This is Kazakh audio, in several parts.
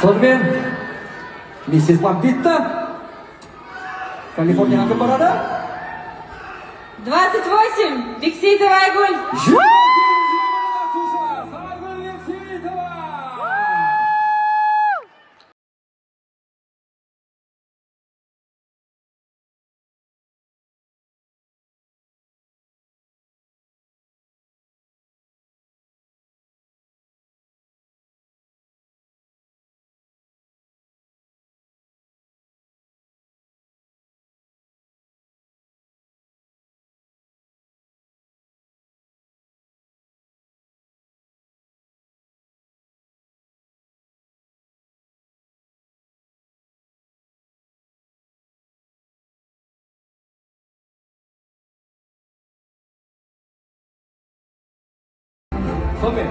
Сонымен, миссис Бандитта Калифорнияға кім барады? 28. Бексейтова Айгүл. 28 қатысушы Айгүл Бексейітова! Сонымен,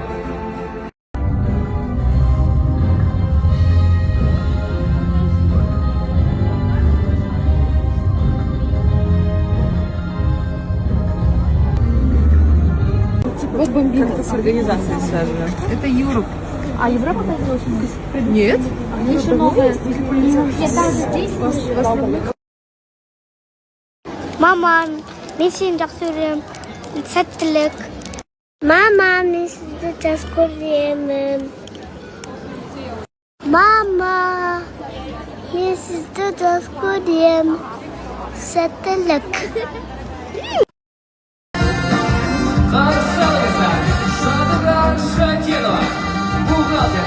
Вот бомбина. Как-то с организацией связано. Это Europe. А Европа появилась? Нет. Они еще новые. Нет, там здесь. В основном Мама, мен сені жақсы көремін. Сәттілік. Мама, мен сізді жақсы көремін. Мама, мен сізді жақсы көремін. Сәттілік. Қарсы алыңыздар, Жадыра Шакенова, бухгалтер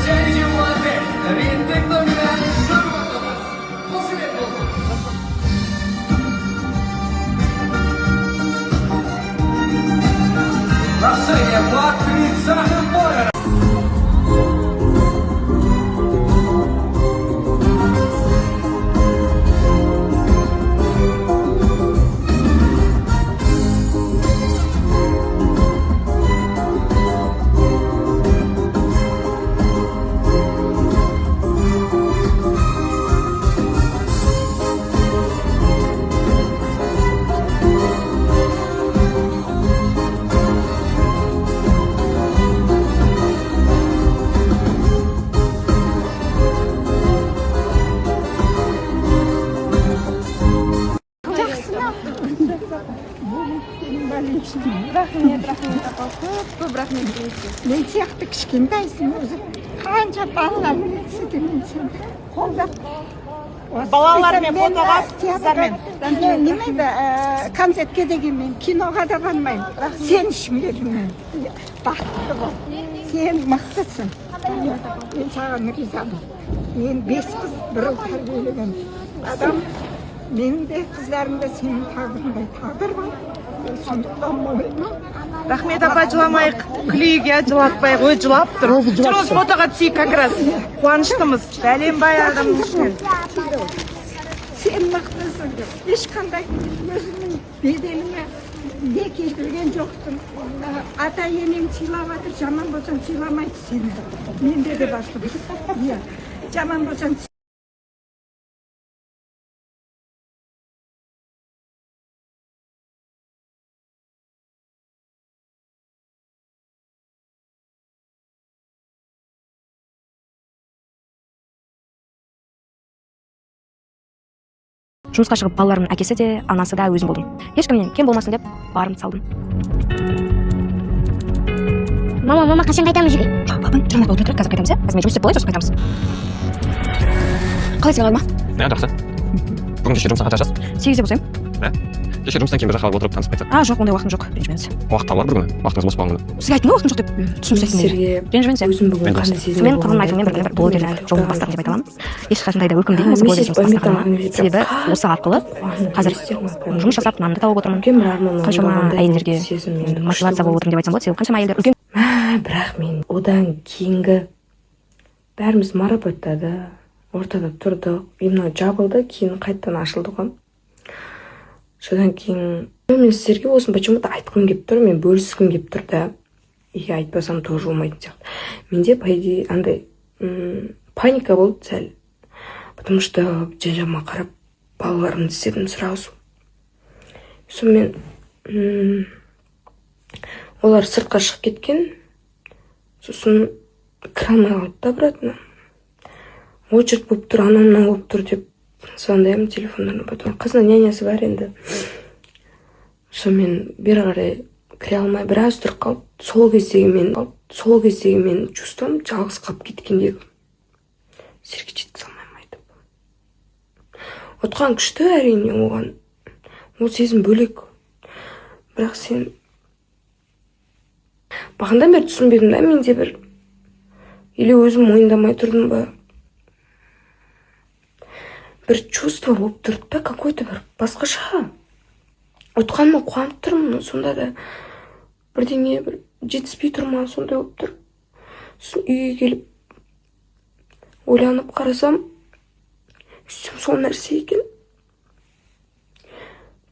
және де модель, реттік номері 29. Қошемет болсын! На сцене под 30 номером. Рахмет, рахмет, апа. Көп көп рахмет сізге. Мен сияқты кішкентайсың өзі, қанша балалар кетсе де, мен сені қолдап. Балалармен Мен, фотоға, театрға, қыздармен. неме еді, концертке деген, киноға да бармаймын, сен үшін келдім мен. Бақытты бол, сен мықтысың. Иә, мен саған ризамын. Мен бес қыз, бір ұл тәрбиелеген адам. Менің де қыздарым да сенің тағдырыңдай тағдыр бар. Сондықтан мойыма. Рахмет, апа, жыламайық. Күлейік, иә, жылатпайық. Өзі жылап тұр. Жүріңіз, фотоға түсейік как раз. Қуаныштымыз. Бәленбай адамның ішінен. Сен мықтысың, ешқандай өзіңнің беделіңе не келтірген жоқсың. Ата енең сыйлап жатыр. Жаман болсаң, сыйламайды сені. Менде де бар сол. Иә, жаман болсаң. Жұмысқа шығып, балаларымның әкесі де, анасы да өзім болдым. Ешкімнен кем болмасын деп барымды салдым. Мама, мама, қашан қайтамыз үйге? Папаң жаңа отыра тұр, қазір қайтамыз, иә. Қазір мен жұмыс істеп болайын, сосын қайтамыз. Қалай, сен, ма? Иә, жақсы. Бүгін кеше жұмыстан қанша ашасыз? 8-де босаймын. Кеше жұмыстан кейін бір жаққа барып отырып, танысып қайтсақ. А, жоқ, ондай уақытым жоқ, ренжімеңіз. Уақыт табылар бір күні. Уақытыңыз бос болған күні. Сізге айттым ғой уақытым жоқ деп. Түсініксіз айттым. Сіздерге Ренжімеңіз, иә. өзім бүгін Мен қандай сезімде Сонымен, құрбым болғанымды айтуымен, бір күні бір айтып блогерлік бердім. жолын бастадым деп айта аламын. Ешқашандай да өкінбеймін осы Миссис блогерлік жұмысты Бомбита бастағаныма. маған келіп Себебі қатты осы арқылы қуандым, қазір білесіздер ме? жұмыс жасап, нанымды тауып отырмын. Үлкен бір арман Қаншама орындалғандай әйелдерге сезім енді мотивация күшті. болып отырмын деп айтсам болады, себебі қаншама әйелдер үлкен Мә, бірақ мен одан кейінгі бәріміз марапаттады, ортада тұрдық, и мынау жабылды, кейін қайтадан ашылды ғой. Содан кейін мен сіздерге осыны почему то айтқым келіп тұр, мен бөліскім келіп тұр да, и айтпасам тоже болмайтын сияқты. Менде, по идее, андай паника болды сәл, потому что жан жағыма қарап, балаларымды іздедім сразу. Сонымен олар сыртқа шығып кеткен, сосын кіре алмай қалды да обратно. Очередь болып тұр, анау мынау болып тұр деп звондаймын телефондарына. Потом қасында нянясы бар енді. Сонымен бері қарай кіре алмай біраз тұрып қалды. Сол кездегі мен чувством жалғыз қалып кеткендегі, сіздерге жеткізе алмаймын айтып. Ұтқан күшті, әрине, оған ол сезім бөлек, бірақ сен бағанадан бері түсінбедім да, менде бір или өзім мойындамай тұрдым ба, бір чувство болып тұрды да, какой-то бір басқаша. Ұтқаныма қуанып тұрмын, но сонда да бірдеңе бір жетіспей тұр ма, сондай болып тұр. Сосын үйге келіп ойланып қарасам, сөйтсем, сол нәрсе екен.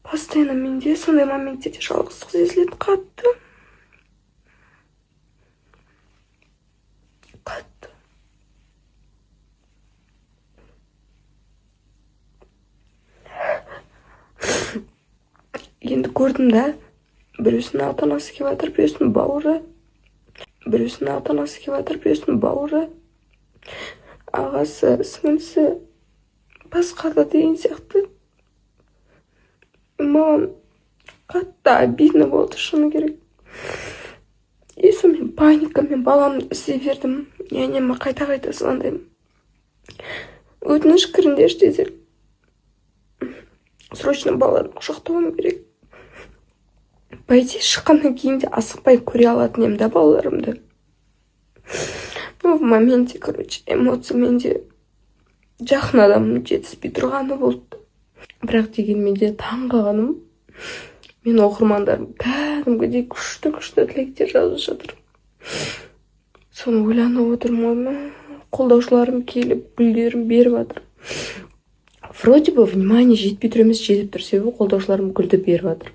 Постоянно менде сондай моменттерде жалғыздық сезіледі қатты қатты. Енді көрдім да, біреусінің ата анасы келіп жатыр, біреусінің бауыры, біреусінің ата анасы келіп жатыр, біреусінің бауыры, ағасы, сіңілісі, басқа да деген сияқты. Маған қатты обидно болды, шыны керек. И сонымен паникамен баламды іздей бердім. Няняма қайта қайта звондаймын: «Өтініш, кіріңдерші тезірек, срочно балаларды құшақтауым керек». По идее, шыққаннан кейін де асықпай көре алатын едім да балаларымды. Ну, в моменте, короче, эмоция менде жақын адамның жетіспей тұрғаны болды. Бірақ дегенмен де таң қалғаным, мен оқырмандарым кәдімгідей күшті күшті тілектер жазып жатыр. Соны ойланып отырмын ғой, мә, қолдаушыларым келіп гүлдерін беріп жатыр. Вроде бы внимание жетпей тұр емес, жетіп тұр, себебі қолдаушыларым гүлді беріп жатыр.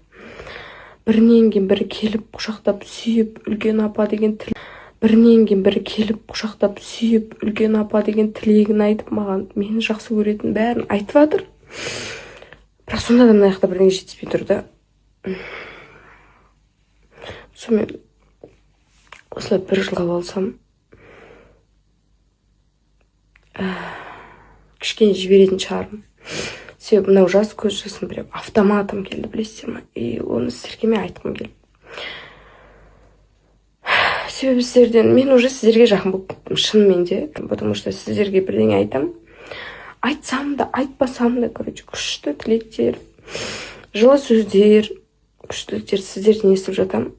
Бірінен кейін бірі келіп құшақтап сүйіп, «үлкен апа» деген тіл, бірінен кейін бірі келіп құшақтап сүйіп, «үлкен апа» деген тілегін айтып, маған мені жақсы көретін бәрін айтып жатыр. Бірақ сонда да мына жақта бірдеңе жетіспей тұр да. Сонымен осылай бір жылап алсам, кішкене жіберетін шығармын, себебі мынау жас, көз жасым прям автоматом келді, білесіздер ма? И оны сіздерге мен айтқым келді, себебі сіздерден мен уже сіздерге жақын болып кеттім шынымен де, потому что сіздерге бірдеңе айтамын, айтсам да, айтпасам да, короче, күшті тілектер, жылы сөздер, күшті тілектер сіздерден естіп жатамын.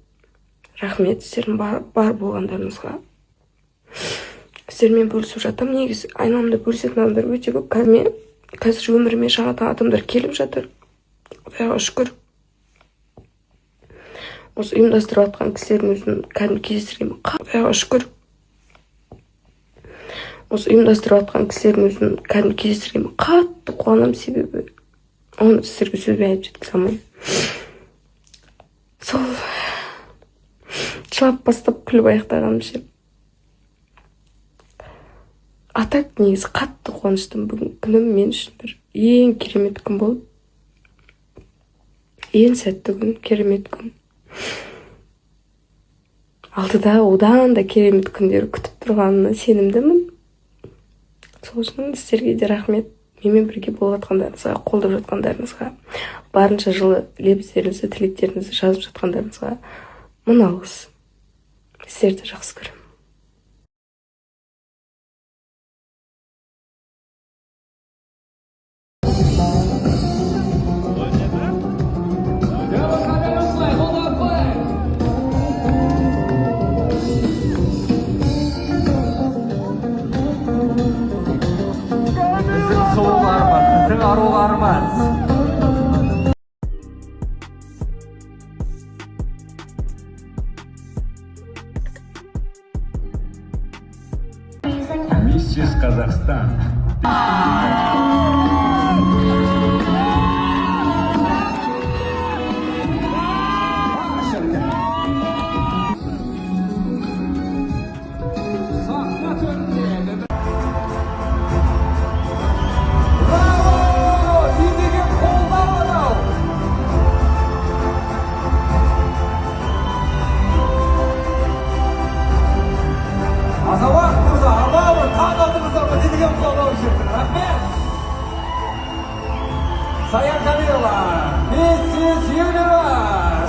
Рахмет сіздердің бар болғандарыңызға. Сіздермен бөлісіп жатамын. Негізі айналамда бөлісетін адамдар өте көп. Қазір мен, қазір өміріме жаңадан адамдар келіп жатыр, құдайға шүкір. Осы ұйымдастырып жатқан кісілердің өзін кәдімгі кездестіргенмін, құдайға шүкір. Осы ұйымдастырып жатқан кісілердің өзін кәдімгі кездестіргенмін, қатты қуанамын, себебі оны сіздерге сөзбен айтып жеткізе алмаймын. Сол жылап бастап, күліп аяқтағаным ше. А так негізі қатты қуаныштымын. Бүгін күнім мен үшін бір ең керемет күн болды, ең сәтті күн, керемет күн. Алдыда одан да керемет күндер күтіп тұрғанына сенімдімін. Сол үшін сіздерге де рахмет, менімен бірге болып жатқандарыңызға, қолдап жатқандарыңызға, барынша жылы лебіздеріңізді, тілектеріңізді жазып жатқандарыңызға мың алғыс. Сіздерді жақсы көремін. Осылай қолдап қояйық. Біздің сұлуларымыз, біздің аруларымыз. Миссис Казахстан. Сахна төрінде. Браво! Не деген қолдау анау! Азамат мырза, анау бір таң қалдыңыздар ма? Не деген қолдау? Қолдау үшін. Рахмет. Саян Камилова.